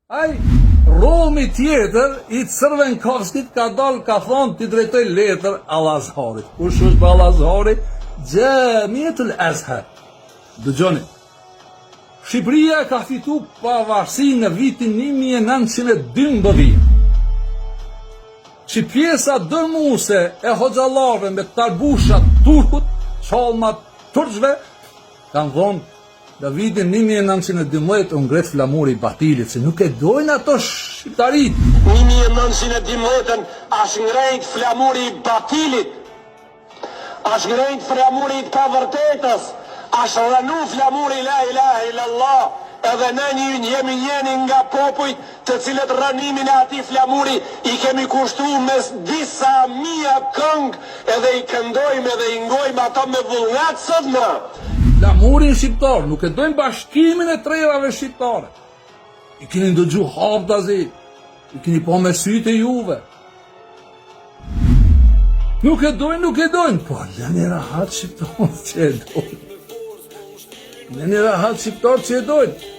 Ai Romi tjetër i Cërvenkovskit ka dalë ka thonë t'i drejtoj letër Al-Azharit. Kush është Al-Azhari? Xhamiatul Azhar. Dëgjoni. Shqipëria ka fitu pavarësinë në vitin 1912. Që pjesa dërmuse e hoxhallarëve me tarbusha turkut, çallma turqve, kanë thonë Në vitin 1912 u ngrit flamuri i batilit, se nuk e dojnë ato shqiptarit. 1912-ën asht ngrejt flamuri i batilit, asht ngrejt flamuri i të pavërtetës, asht rrënu flamuri la ilahe illallah, edhe ne një jemi njëni nga popujt të cilët rrënimin e atij flamuri i kemi kushtu me disa mija këngë edhe i këndojmë edhe i ngojmë ato me vullnet sot na. Flamurin shqiptar, nuk e dojnë bashkimin e trevave shqiptare. I keni ndëgju haptazi, i keni pa me sytë e juve. Nuk e dojnë, nuk e dojnë, po lëni rahat shqiptarët që e dojnë. Lëni rahat shqiptarët që e dojnë.